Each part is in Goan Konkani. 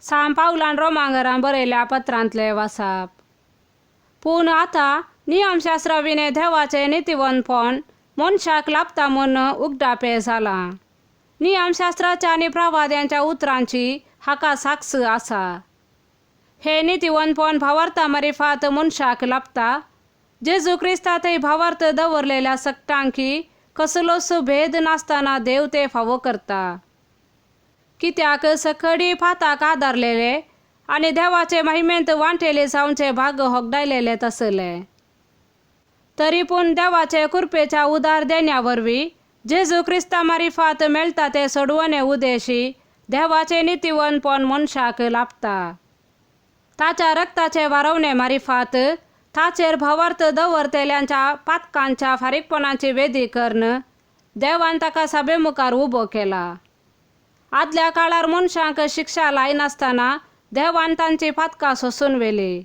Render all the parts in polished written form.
सांत पावलान रोमांगरां बरयल्या पत्रांतले वासाप. पूण आतां नियमशास्त्रा विणें देवाचें नितीवंतपण मनशाक लाभता म्हूण उगडापें जालां. नियमशास्त्राच्या आनी प्रवाद्यांच्या उतरांची हाका साक्ष आसा. हें नितीवंतपण भावार्था मारिफात मनशाक लाभता. जेजू क्रिस्ता थंय भावार्थ दवरलेल्या सगटांकी कसलोच भेद नासतना देव ते फावो करता. कित्याक सखडी फाताक आदारलेले आनी देवाचे महिमेंत वांटेले जावचे भाग होगडायलेले तसले. तरी पूण देवाचे कृपेच्या उदार देण्या वरवीं जेजू क्रिस्ता मारिफात मेळटा ते सोडवणे उदेशी देवाचे नितीवंतपण मनशाक लाभता. ताच्या रक्ताचे वारवणे मारिफात ताचेर भावार्थ दवरतल्यांच्या पातकांच्या फारीकपणाची वेदी करून देवान ताका सभे मुखार उबो केला. आदल्या काळार मनशांक शिक्षा लायनासतना देवान तांची पातकां सोसून व्हेली.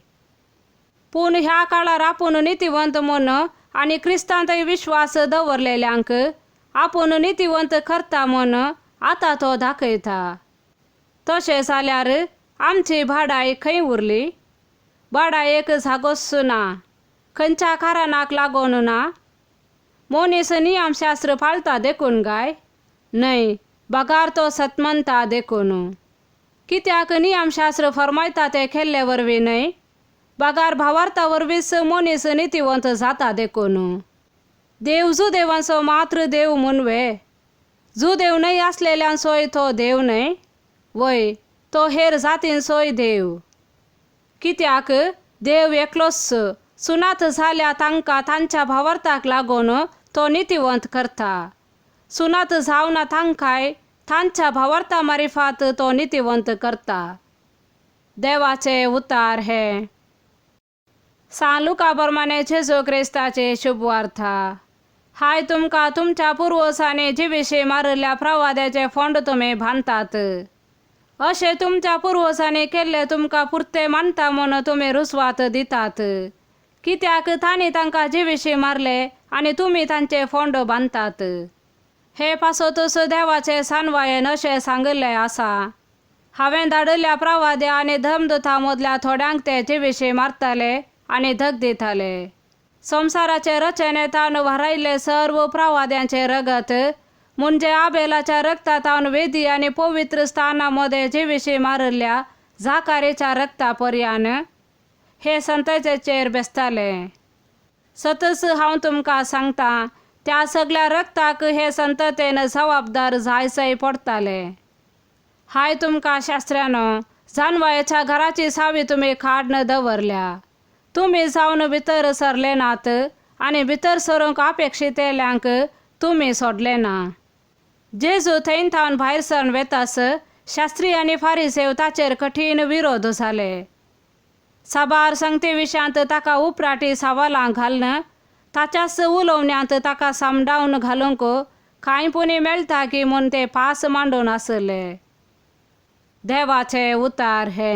पूण ह्या काळार आपूण नितीवंत म्हूण आनी क्रिस्तांतय विश्वास दवरलेल्यांक आपूण नितीवंत करता म्हूण आतां तो दाखयता. तशें जाल्यार आमची भाडाय खंय उरली? भाडायेक जागोच ना. खंयच्या कारणाक लागून ना? मनीस नियमशास्त्र पाळटा देखून काय? न्हय, बगार तो सतमनता देखून. कित्याक नियमशास्त्र फर्मायता तें केल्ले वरवीं न्हय, बगार भावार्था वरवींच मनीस नितीवंत जाता देखून. देव जुदेवांचो मात्र देव म्हूण वे? जुदेव न्हय आसलेल्यांचोय तो देव न्हय? वय, तो हेर जातींचोय देव. कित्याक देव एकलोच सुनात जाल्या तांकां तांच्या भावार्थाक लागून तो नितीवंत करता. सुनात जावना तांकांय तांच्या भावार्था मारिफात तो नितीवंत करता. देवाचे उतार हे. सांत लुका प्रमाणे जेजू क्रिस्ताचे शुभवार्ता. हाय तुमकां तुमच्या पुर्वजांनी जिविशी मारिल्ल्या प्रवाद्याचे फोंड तुमी बांदतात. अशें तुमच्या पुर्वजांनी केल्लें तुमकां पुरतें मानता म्हूण तुमी रुजवात दितात. कित्याक तांणी तांकां जिविशी मारले आनी तुमी तांचे फोंड बांदतात. हे पासतूच देवाचे सानवायेन अशें सांगिल्लें आसा, हांवें धाडिल्ल्या प्रवाद्या आनी धर्मदुता मदल्या थोड्यांक ते जिविशी मारताले आनी धग दिताले. संवसाराचे रचनेतावन वारायल्ले सर्व प्रवाद्यांचे रगत म्हणजे आबेलाच्या रक्तातावन वेदी आनी पवित्र स्थाना मदें जिविशी मारिल्ल्या जाकारीच्या रक्ता पर्यान हे संततेचेर बेसताले. सतच हांव तुमकां सांगता, त्या सगळ्या रक्ताक हे संततेन जबाबदार जायसय पडटाले. हाय तुमकां शास्त्र्यानो, जानवायेच्या घराची सावी तुमी काडून दवरल्या. तुमी जावन भितर सरले नात आनी भितर सरूंक अपेक्षितेल्यांक तुमी सोडले ना. जेजू थंय थावन भायर सरन वेतास शास्त्री आनी फारीसेव ताचेर कठीण विरोध जाले. साबार संगती विशयांत ताका उपराटी सवालां घालून ताच्याच उलोवण्यांत ताका समडावन घालूंक कांय पुणी मेळटा की म्हूण ते पास मांडून आसले. देवाचे उतार हे.